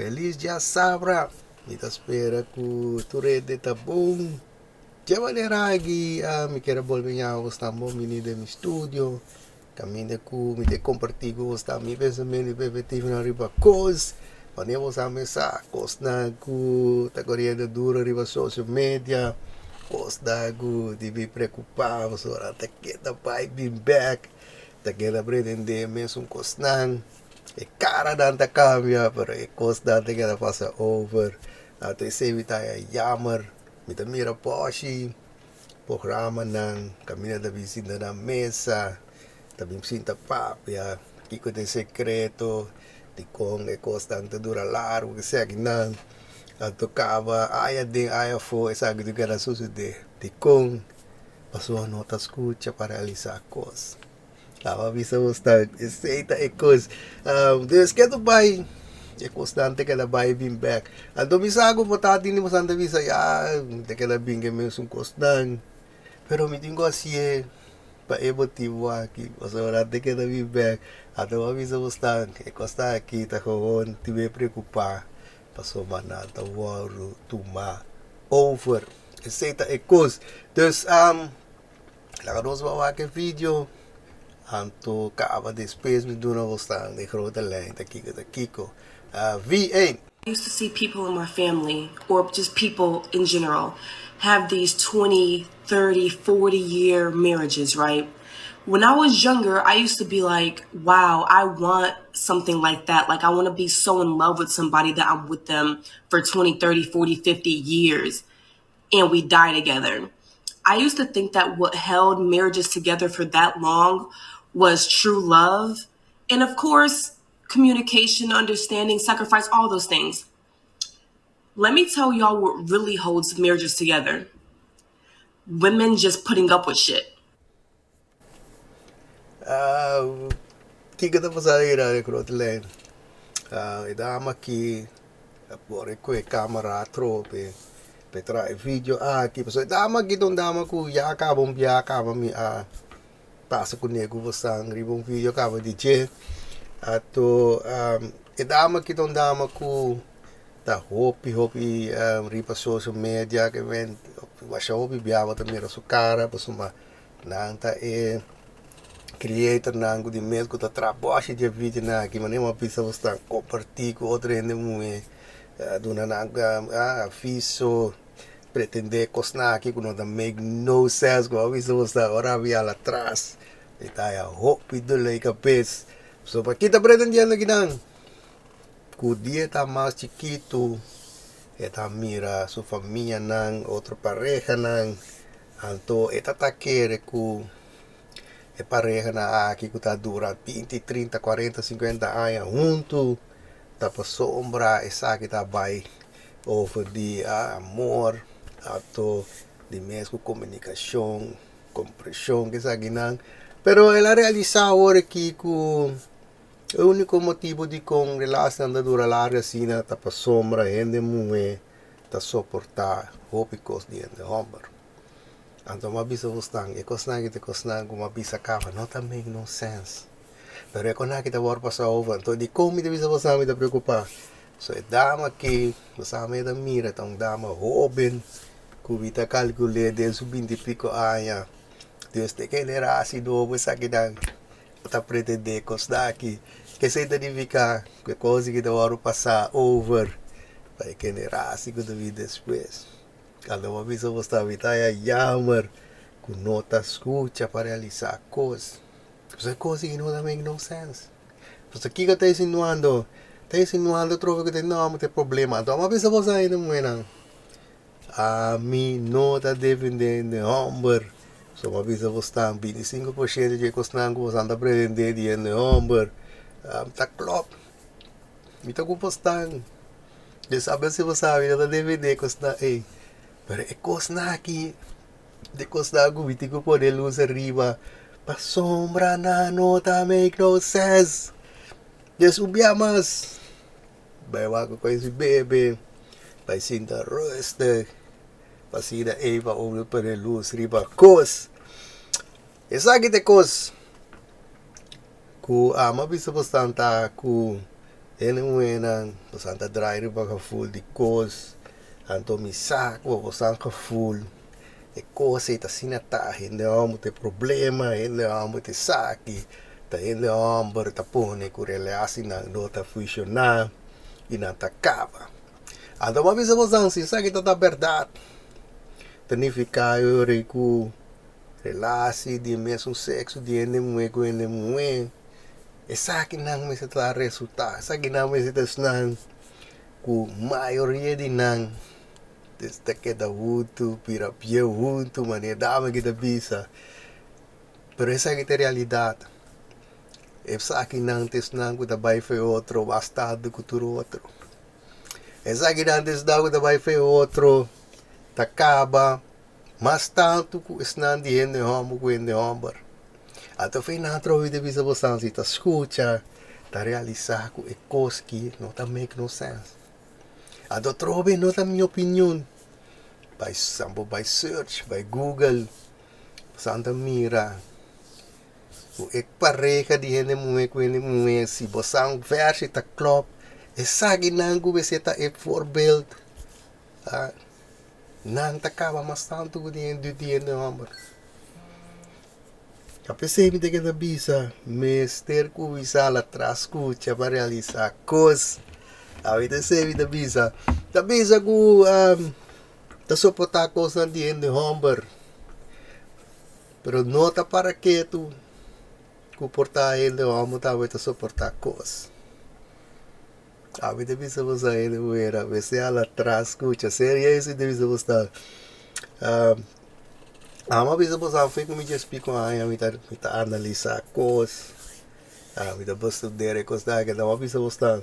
Felis djasabra! Mi ta spera ku tur hende ta bon. Dje manera aki mi kier a bolbe ña bo stan bon bini den mi studio kaminda ku mi ta kompartí ku bo stan mi pensamentu i perspektivanan riba kos. Wanneer bo sa mesa kosnan ku ta koriendo duro riba social media, kosnan ku dibi preokupá pasobra ta keda bai bin bèk, ta keda pretendé mesun kosnan. E karanan ta kambia pero e kosnan ta keda pasa over. Anto esei mi ta haña yammer. Mi ta mira pòshi programanan kaminda ta bin sinta na mesa, ta bin sinta papia kiko ta e sekreto dikon e kosnan ta dura largu esei akinan. Anto kaba aya aden aya afó esaki ta keda sosodé dikon pasobra no ta skucha pa realisá kos. Laba bisa bo sta esei ta e kos. Dus ke tu bai e kosnan ta keda bai bin bek. Anto mi sa ku bo ta tindi boso ta bisa ya mi ta keda bin ke mesun kosnan. Pero mi tin ku hasié pa e motibu aki pasobra nan ta keda bin bek. Anto bo a bisa bo sta e kosnan aki ta gewoon tin be preokupá pasobra nan ta wòrdu tumá over. Esei ta e kos. Dus. Laga nos bai wak e video anto kaba despues mi duna bosnan de grote lijn ta kiko ta kiko. V1. I used to see people in my family or just people in general have these 20, 30, 40 year marriages, right? When I was younger, I used to be like, wow, I want something like that. Like, I want to be so in love with somebody that I'm with them for 20, 30, 40, 50 years and we die together. I used to think that what held marriages together for that long was true love. And of course, communication, understanding, sacrifice, all those things. Let me tell y'all what really holds marriages together women just putting up with shit. Kiko ta pasa ayera den grote lijn? E dama aki a pone ku e camera atrobe pa e traha e video aki pasobra e dama aki ta un dama ku ya kaba un bia kaba mi a pasa kune ku bosan riba un video kaba di dje anto e dama aki ta un dama ku ta hopi hopi riba social media ke men masha hopi bia bo ta mira su kara pasobra Nan ta e creatornan ku di mes ku ta traha bòshi di e videonan aki manera bo a bisa bo sta kompartí ku otro hende muhé duna nan aviso pretendé kosnan aki ku no ta make no sense ku bo a bisa bo sta ora mi hala atras mi ta haya hopi dolor di kabes so paki ta pretendiendo akinan ku dia ta mas chikitu e ta mira su famianan otro parehanan. Anto e ta ta kere ku e parehanan aki ku ta dura binti, trinta, kuarenta, sinkuenta aña huntu ta pasobra esaki ta bai over di amor anto di mes ku komunikashon, kompreshon esakinan. Pero el a realisá awor aki ku e úniko motibu dikon relasnan ta dura largu asina ta pasobra hende muhé ta soportá hopi kos di hende hòmber. Anto mi a bisa bosnan, e kosnan aki ta e kosnan ku mi a bisa kaba, no ta make no sense. Pero e kosnan aki ta wòrdu pasá over. Anto dikon mi ta bisa bosnan mi ta preokupá? So e dama aki, bo sa mi ta mira, ta un dama hóben ku mi ta kalkul'é den su binti i piko aña. Dios te kende hasi nobo esakinan. Bo ta pretendé kosnan aki. Esei ta nifiká ku e kos aki ta wòrdu pasá over pa e generasi ku ta bini despues. Kando bo a bisa bo sta mi ta haña yammer ku no ta skucha pa realisá kos. Pasobra e kos aki no ta make no sense. Pasobra kiko ta insinuando? Ta insinuando atrobe ku ta no mi tin problema. Anto amo a bisa boso ainda muhénan. Ami no ta defendé hende hòmber. So mi a bisa bosnan, 25% di e kosnan ku bosnan ta pretendé di hende hòmber ta klòp. Mi ta ku bosnan. Dios a si bo sa mi no ta defendé e kosnan ei. Pero e kosnan aki, e kosnan ku mi tin ku pone lus ariba, pasobra nan no ta make no sense. Dios un bia mas. Bai wak ku e bebe, bai sinta rustig, pa asina ei pa omi pone lus riba kos. Esaki ta e kos ku amo a bisa bosnan ta ku Hende muhénan, bosan ta drai riba gevoel di kos, anto mi sa ku bosan gevoel e kos ei ta asina ta, hende hòmber ta e problema, hende hòmber ta esaki, ta hende hòmber ta pone ku relasinan no ta funshoná i nan ta kaba. Anto bo a bisa bosan si esaki ta ta bèrdat, ta nifiká e ora ei ku relasi di e mesun sekso di hende muhé ku hende muhé, Esakinan mester ta resultá, esakinan mester ta esnan ku mayoria di nan ta keda huntu, bira bieu huntu, manera dame ki ta bisa. Pero esaki ta e realidat. Esakinan ta esnan ku ta bai for e otro mas tantu ku tur otro. Esakinan ta esnan ku ta bai for e otro ta kaba Mas tantu ku esnan di hende hòmber ku hende hòmber. Anto fe nan atrobe ta bisa bosan si ta skucha, ta realisá ku e kos ki no ta make no sense. Anto atrobe no ta mi opinion. Bai san bo bai search, bai google, bosan ta mira ku e pareha di hende muhé ku hende muhé si bosan versie ta klòp, esakinan ku mester ta e voorbeeld. Nan ta kaba mas tantu ku di di hende hòmber. Ta p'esei mi ta keda bisa, mester kuminsá la tras skucha pa realisá kos. Ami ta esei mi ta bisa. Ta bisa ku ta soportá kosnan di hende hòmber, pero no ta para ketu ku por ta hende hòmber tambe ta soportá kos. Ami ta bisa bo sa hende muhera mester hala tras skucha serio esi ta bisa bo sta Amo a bisa bo sa fu ku mi dje spiko aña mi ta mi ta analisa kos mi ta bestudera e kos aki amo a bisa bo sta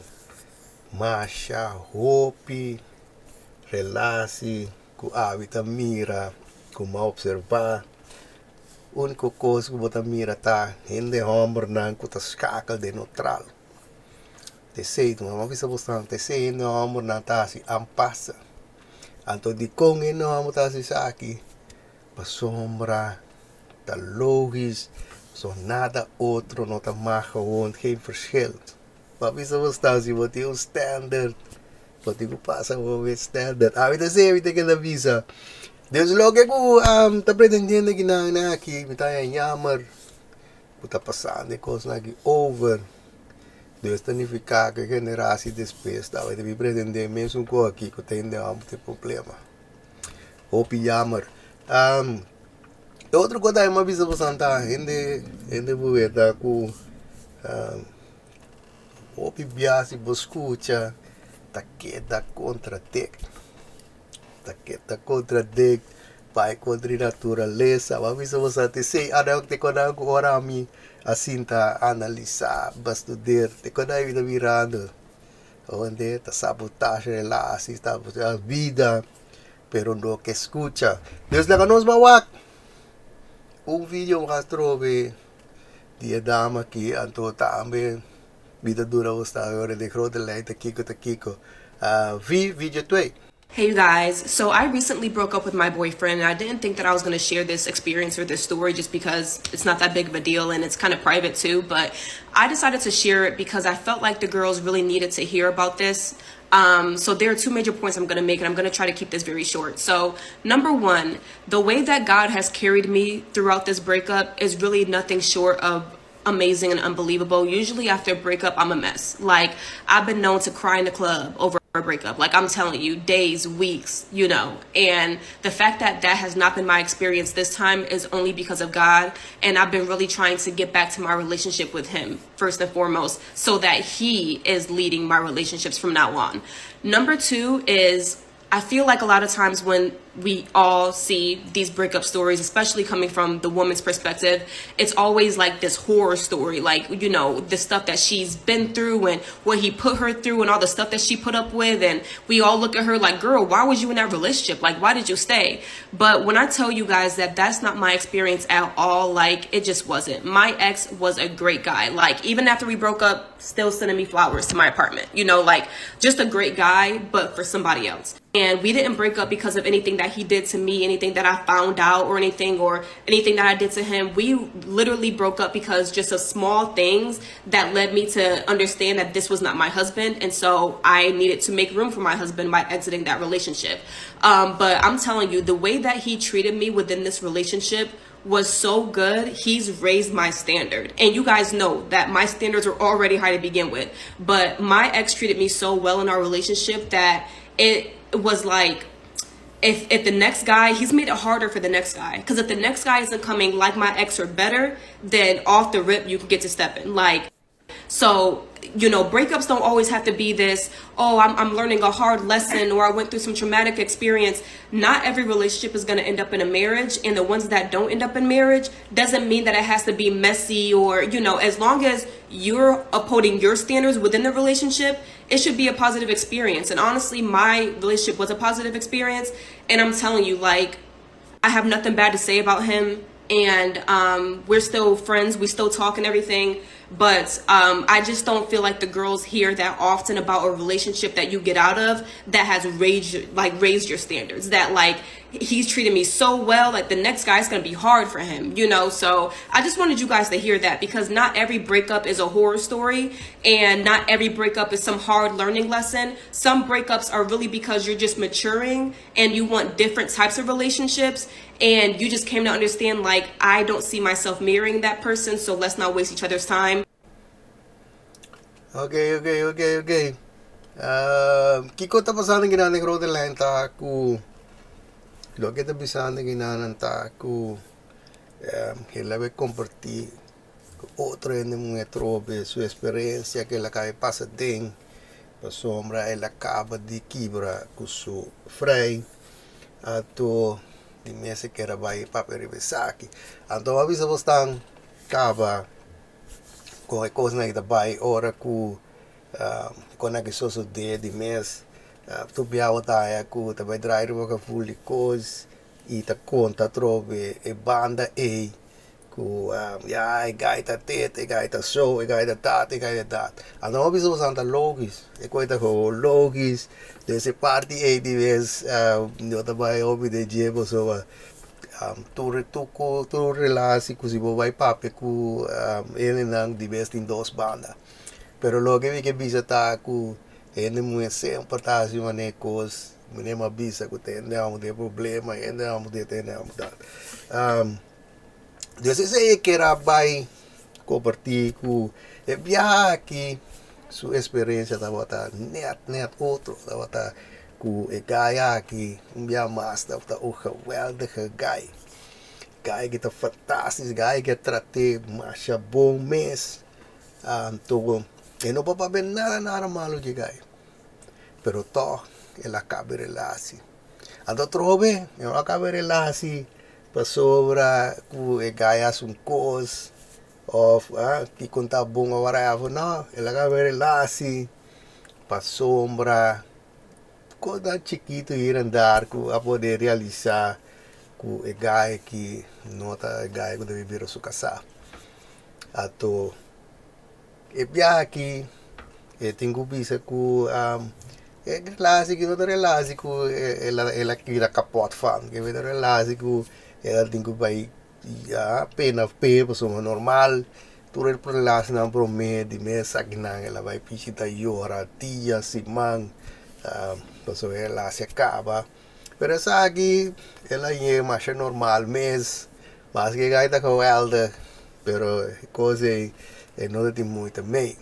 masha hopi relasi ku ami ta mira ku mi a opserva uniko kos ku bo ta mira ta hende hòmbernan ku ta skakel den neutral. T'esei, tu mama bisa bosnan, t'esei hende hòmbernan ta hasi aanpasa. Anto dikon hende hòmber ta hasi esaki? Pasobra ta logis, pasobra nada otro no ta mag gewoon, geen verschil. Bo a bisa bosnan, si bo tin un standard, bo tin ku pasa bo mes standard. Ami ta esei mi ta keda bisa. Dus loke ku ta pretendiendo kinan aki, mi ta haña jammer ku ta pasando e kosnan aki over. Dios ta nifiká ku e generasi despues ta bai debí pretendé mesun kos aki ku ta hende hòmber tin problema. Hopi yammer. E otro kos tambe mi a bisa boso ta hende hende muhé ta ku hopi bia si bo skucha ta keda kontradik. Ta keda kontradik bai kontra di naturalesa. Bo a bisa bo sa esei anang te konang ku ora mi a sinta analisa bestudeer te konang mi ta mirando onde ta sabotage relatie sabotage bida pero no ke skucha. Dus laga nos bai wak un video mi a trobe di e dama aki anto tambe mi ta dura bo sta ora den grote lijn ta kiko ta kiko. Vi video twee. Hey you guys, so I recently broke up with my boyfriend and I didn't think that I was gonna share this experience or this story just because it's not that big of a deal and it's kind of private too, but I decided to share it because I felt like the girls really needed to hear about this. Um, so there are two major points I'm gonna make and I'm gonna try to keep this very short. So number one, the way that God has carried me throughout this breakup is really nothing short of amazing and unbelievable. Usually after a breakup, I'm a mess. Like I've been known to cry in the club over a breakup. Like I'm telling you, days, weeks, you know. And the fact that that has not been my experience this time is only because of God. And I've been really trying to get back to my relationship with Him first and foremost so that He is leading my relationships from now on. Number two is I feel like a lot of times when we all see these breakup stories, especially coming from the woman's perspective, it's always like this horror story, like, you know, the stuff that she's been through and what he put her through and all the stuff that she put up with. And we all look at her like, girl, why was you in that relationship? Like, why did you stay? But when I tell you guys that that's not my experience at all, like, it just wasn't. My ex was a great guy. Like, even after we broke up, still sending me flowers to my apartment, you know, like, just a great guy, but for somebody else. And we didn't break up because of anything that that he did to me, anything that I found out or anything, or anything that I did to him. We literally broke up because just of small things that led me to understand that this was not my husband. And so I needed to make room for my husband by exiting that relationship. But I'm telling you, the way that he treated me within this relationship was so good. He's raised my standard. And you guys know that my standards were already high to begin with. But my ex treated me so well in our relationship that it was like, if the next guy, he's made it harder for the next guy. Because if the next guy isn't coming like my ex or better, then off the rip, you can get to stepping. Like, so, you know, breakups don't always have to be this, oh, I'm learning a hard lesson or I went through some traumatic experience. Not every relationship is going to end up in a marriage. And the ones that don't end up in marriage doesn't mean that it has to be messy or, you know, as long as you're upholding your standards within the relationship, it should be a positive experience. And honestly, my relationship was a positive experience. And I'm telling you, like, I have nothing bad to say about him. And we're still friends. We still talk and everything. But I just don't feel like the girls hear that often about a relationship that you get out of that has raised your standards. That like he's treated me so well, like the next guy's going to be hard for him, you know? So I just wanted you guys to hear that, because not every breakup is a horror story and not every breakup is some hard learning lesson. Some breakups are really because you're just maturing and you want different types of relationships. And you just came to understand, like, I don't see myself marrying that person, so let's not waste each other's time. Ok. Kiko ta pasando akinan den grote lijn ta ku loke ta bisando akinan ta ku el a kompartí ku otro hende muhé trobe su eksperensia ku el a kaba di pasa den pasobra el a kaba di kibra ku su frei anto di mes e ker a bai papia riba esaki. Anto a bisa bosnan kaba kon e kosnan ta bai ora ku kon aki sosodé di mes tur biaha ta haña ku ta bai drai riba gevoel di kos i ta konta atrobe e banda ei ku ya e guy ta dit, e guy ta so, e guy ta dat, e guy ta dat. Anto a bisa bosnan ta lógisch, e kos ta gewoon lógisch. Dus e parti ei di mes no ta bai hopi den dje pasobra tur tur tur relatie ku si bo bai papia ku hendenan di mes tin dos banda. Pero loke mi ke bisa ta ku hende muhé semper ta hasi manera kos, manera mi a bisa ku ta hende amo tin problema, hende amo dit, hende amo dat. Dus esei e ker a bai kompartí ku e biaha aki su eksperensia tabata nèt nèt otro, tabata ku e guy aki un biaha mas tabata un geweldige guy. Guy ki ta fantastisch, guy ki a trat'é masha bon mes. Anto e no por papia nada nada malu dje guy, pero tòg el a kaba e relatie. Anto atrobe e no a kaba e relatie pasobra ku e guy a hasi un kos òf kiko no ta bon òf whatever, no, el a kaba e relatie pasobra kosnan chikitu hier en daar ku a pone realisá ku e guy aki no ta e guy ku debe bira su kasá. Anto e biaha aki e tin ku bisa ku e relatie aki no ta relatie ku el a el a kira kapot fan, e ta relatie ku el a tin ku bai ya pena p'e pasobra normal tur e relationan prome di mes akinan el a bai bishita yora dia, siman pasobra e relatie a kaba. Pero esaki el a yega masha normal mes, maske e ta geweldig, pero e kos ei e no ta tin moeite mee.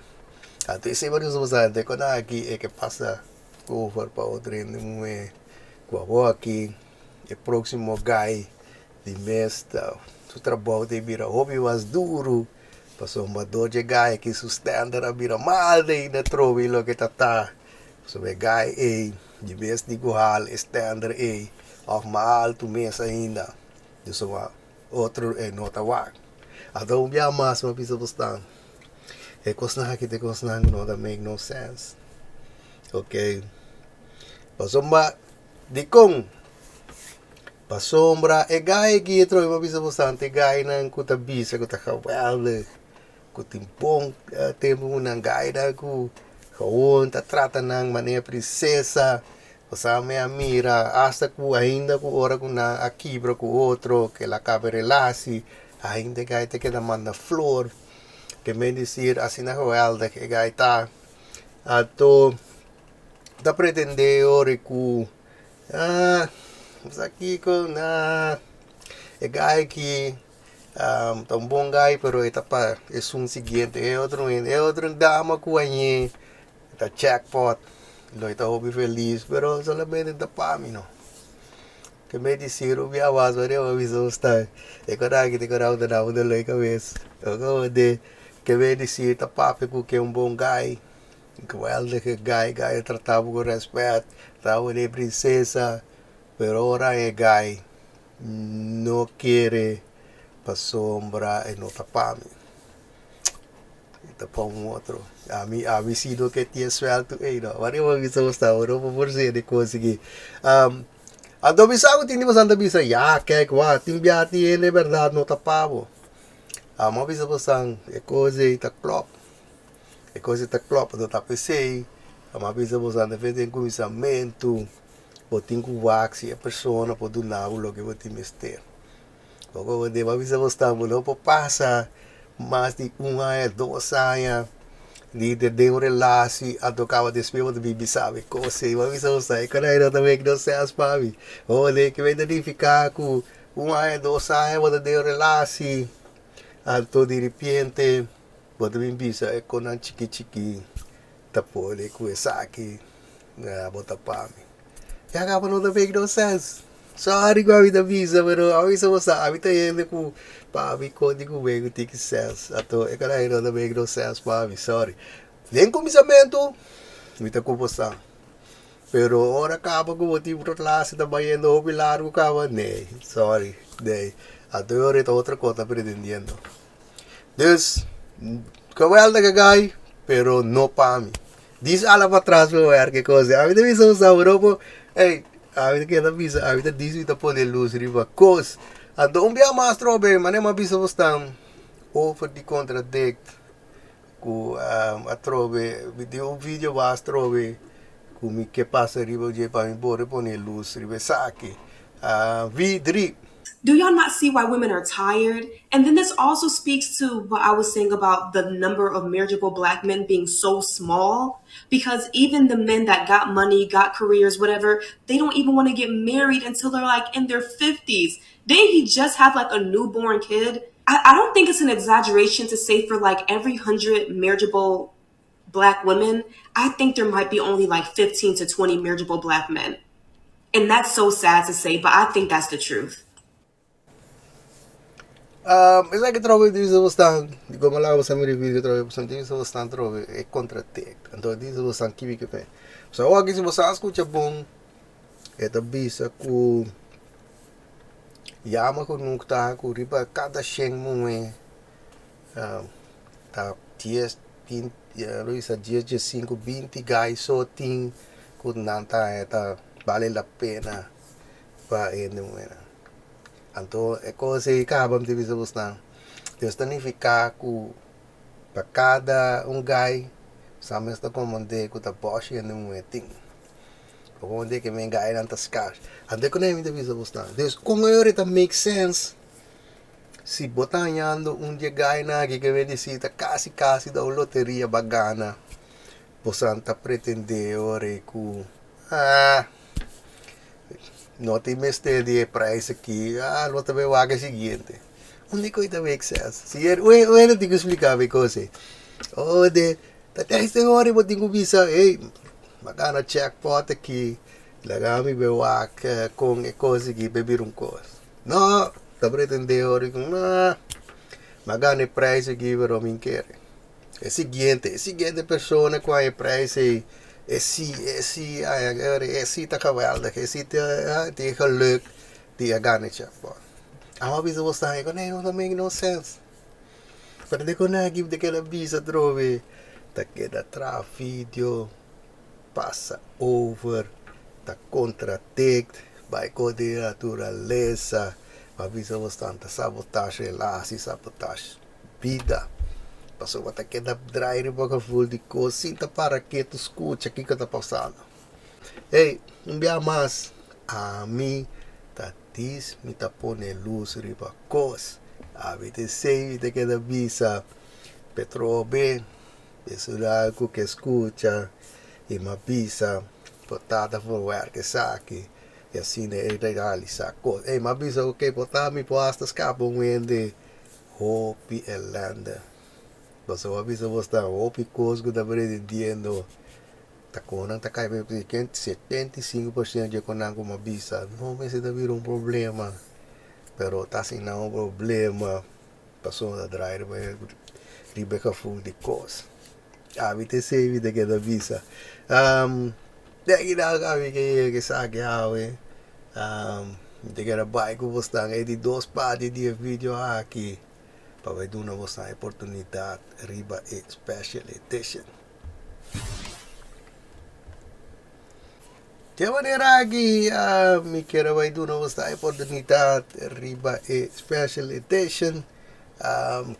Anto esei por eso bo sa te kon aki e ke pasa over pa otro hende muhé ku awor aki e próksimo guy di mes ta su trabou ta bira hopi mas duru pasobra dor dje guy aki su standard a bira mal ainda atrobe loke ta ta. Pasobra e guy ei di bes di ku hal e standard ei òf mas altu mes ainda. Dus otro e no ta wak. Anto un bia mas mi a bisa bosnan, e kosnan aki ta e kosnan ku no ta make no sense. Ok, pasobra dikon? Pasobra e guy aki atrobe mi a bisa bosnan ta e guynan ku ta bisa ku ta geweldig. Ku tin bon tempu ku nan gaida ku gewoon ta trata nan manera prinsesa. Pasá mi a mira asta ku ainda ku ora ku nan a kibra ku otro, ku el a kaba e relasi, ainda e gai ta keda manda flor. Ke men disir asina geweldig e gai ta. Anto ta pretendé ora ku ah sa kiko nah e gai aki ta un bon gai pero e ta pa esun siguiente e otro hende e otro dama ku a ñe ta jackpot lo e ta hopi felis pero solamente ta pa mi no. Ke me di siru mi a wak ora mi a bisa bo sta e kora aki ta kora bo ta daba un dolor di kabes ke me di siru ta papia ku ke un bon gai. Geweldige guy, guy a trata bo ku respet, trata bo di prinsesa, pero ora e guy no kere pasobra e no ta pa mi, e ta pa un otro. Ami, ami si no ke tin e suelto ey no. Wak bo bisa bo sta, bo no por forse di konsegui. Anto mi sa ku tin di boso ta bisa, ya kek wak, tin bia tin hende bèrdat no ta pa bo. Amo a bisa boso e kos ey ta klòp. E kos ei ta klòp, anto ta p'esei mi a bisa boso antes den kuminsamentu bo tin ku wak si e persona por duna bo loke bo tin mester. Bo por mi a bisa boso tambe bo no por pasa mas di un aña dos aña di den un relasi anto kaba despues bo ta bin bisa mi kos ei. Mi a bisa boso e kos ei no ta make no sense pa mi. Bo por ke ta nifiká ku un aña dos aña bo ta den un relasi anto diripiente. Bo ta bin bisa e konan chiki chiki ta pone ku esaki bo ta pa mi. Ya kaba no ta make no sense. Sorry ku ami ta bisa pero ami bisa bo sa ami ta hende ku pa mi kon di kume ku tiki sense. Anto e karahi no ta make no sense pa mi sorry. Den kuminsamentu mi ta ku bo sa pero ora kaba ku bo tin klase ta bayendo hopi largu kaba nee sorry nee. Anto e ora e ta otro kos ta pretendiendo. Dus, geweldige guy, pero no pa mi. Dis ala pa tras pa werk e kos. Ami ta bisa un sabropo, ey, ami ta keda bisa, ami ta dis mi ta pone lus riba kos. Anto un bia mas trobe, mane mi a bisa bo stan over di contradict ku atrobe, mi tin un video mas trobe ku mi ke pasa riba dje pa mi por pone lus riba esaki. V3. Do y'all not see why women are tired? And then this also speaks to what I was saying about the number of marriageable black men being so small. Because even the men that got money, got careers, whatever, they don't even want to get married until they're like in their 50s. Didn't he just have like a newborn kid? I, I don't think it's an exaggeration to say for like every 100 marriageable black women, I think there might be only like 15 to 20 marriageable black men. And that's so sad to say, but I think that's the truth. Esaki trobe di bisa bosnan, di como laga bosan mira e video trobe, bosan di bisa bosnan trobe e contradict. Anto di bisa bosnan kibi ke pen. So awor aki si bosan a scucha bon, e ta bisa cu yama cu nuk ta cu riba cada shen muhe ta dies, binti, lo bisa dies, diesinku, binti guy so tin cu nan ta haña ta bale la pena pa hende muhernan. Anto e kos ei kaba mi ta bisa bosnan, Dios ta nifiká ku pa kada un gai sa mes ta komprondé ku ta bòshi hende muhé tin. Bo komprondé ke men gainan ta skars. Anto e kuné mi ta bisa bosnan, dus kon e ora ta make sense si bo ta hañando un di e gainan aki ke mi a disi ta kasi kasi ta un loteria bo a gana, bosan ta pretendé ora ei ku ah. No tin mester di e prijs aki, ah lo ta bay wak e siguiente. Unda e ta make sense? Si e un hende tin ku splika mi kos ei. Oh de ta deste ora bo tin ku bisa ey mi a gana jackpot aki laga mi bay wak kon e kos aki bay bira un kos. No ta pretende ora ku ah mi a gana e prijs aki pero mi kere. E siguiente, e siguiente persona ku haña e prijs ei, e si, e si haña, e si ta geweldig, e si ta tin e geluk di a gana e jackpot. Amo a bisa bo sa ku no ta make no sense. Pero di kon aki ta keda bisa atrobe, ta keda traha video, pasa over, ta contradict, bai kontra di naturalesa, a bisa bo sa ta sabotage relatie, sabotage. bida. Pasobra bo ta keda drai riba gevoel di kos sin ta para ketu skucha kiko ta pasando. Hey! un bia mas, ami ta dis mi ta pone lus riba kos. Ami ta esei mi ta keda bisa Petrobe, esun ku ke skucha i mi a bisa por tata por wèrk esaki i asina e realisá kos. Ey, mi a bisa oke por ta mi por hasta skapa un hende hopi elènde. Pasobra mi a bisa bo sta hopi kos ku ta pretendiendo ta kon nan ta kai 75% dje kon nan ku mi a bisa no mester ta bira un problema pero ta asina un problema pasobra ta drai riba riba e gevoel di kos. Ami ta esei mi ta keda bisa. De aki nan ami ke yega esaki awe mi ta keda bai ku bosnan e di dos parti di e video aki pa bai duna bosnan e oportunidat riba e special edition. Di e manera aki mi kier a bai duna bosnan e oportunidat riba e special edition.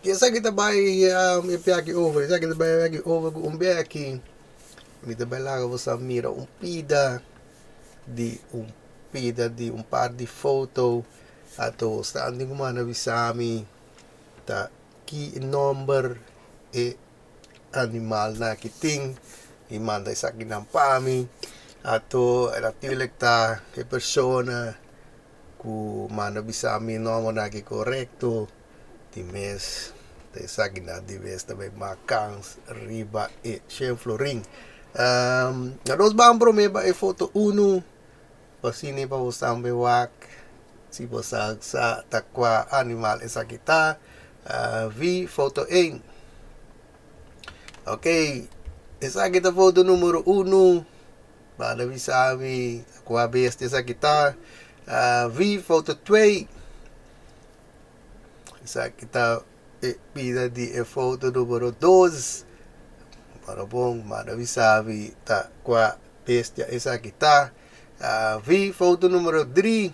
Esaki ta bai e biaha over, esaki ta bai e biaha over ku un biaha mi ta bai laga boso mira un pida di un pida di un par di foto anto esnan tin ku manda bisa mi ta ki nomber e animalnan aki tin y manda esakinan pa mi anto natuurlijk ta e persona ku manda bisa mi nombernan aki korekto di mes ta esakinan di mes ta bai mak kans riba e shen florin. Na nos ban prome pa e foto unu pa asina pa bo tambe wak si bo sa sa ta kua animal esaki ta. Vi foto ein. Ok esaki ta foto numero unu. Manda bisa mi kua bestia esaki ta. Vi foto twee. Esaki ta e bida di e foto numero dos. Pero bon, manda bisa mi ta kua bestia esaki ta. Vi foto numero drie.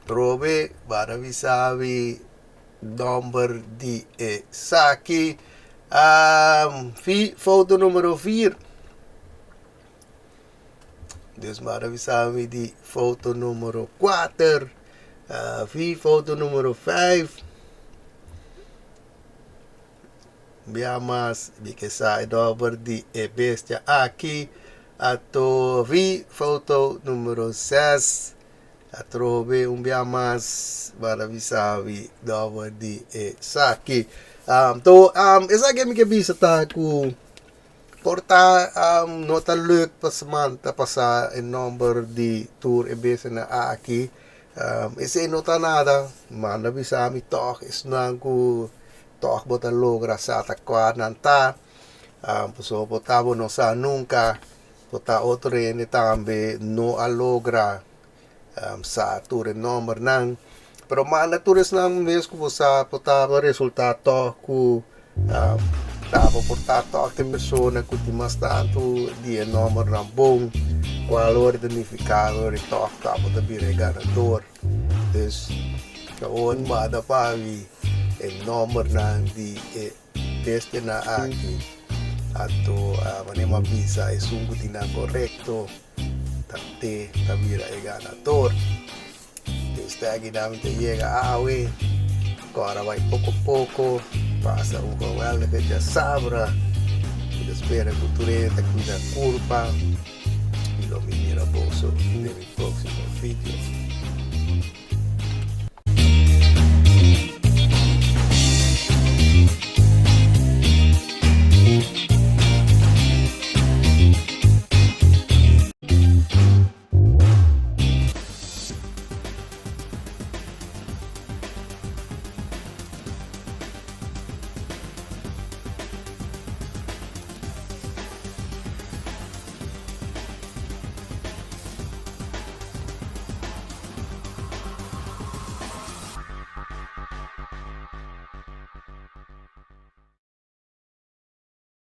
Trobe, manda bisa mi nomber di esaki. Vi foto numero vier. Dus manda bisa mi di foto numero kuater. Vi foto numero vijf. Bia mas mi ke sa e nomber di e bestia aki. Ato vi foto numero zes. Atrobe un bia mas manda bisa mi nomber di esaki. To esaki mi ke bisa ta ku por ta no ta leuk pa Samantha pasa e nomber di tur e bestianan aki. Esei no ta nada. Manda bisa mi tog esnan ku tog bo ta logra sa ta kua nan ta. Pasobra bo ta bo no sa nunka. Por ta otro hende tambe no a logra sa tur e nombernan. Pero manda tur esnan mes ku bo sa por ta bo resulta tog ku ta bo por ta tog e persona ku tin mas tantu di e nombernan bon, kual ora ta nifiká ora tog ta bo ta bira e ganador. Dus awor manda pa mi e nombernan di e Bestianan aki anto manera mi a bisa esun ku tin nan korekto ta te ta bira e ganador. Dus te akinan mi ta yega awe ku ora bai poko poko pasa un geweldige djasabra. Mi ta spera ku tur hende ta kuida kurpa i lo mi mira boso den mi próksimo video.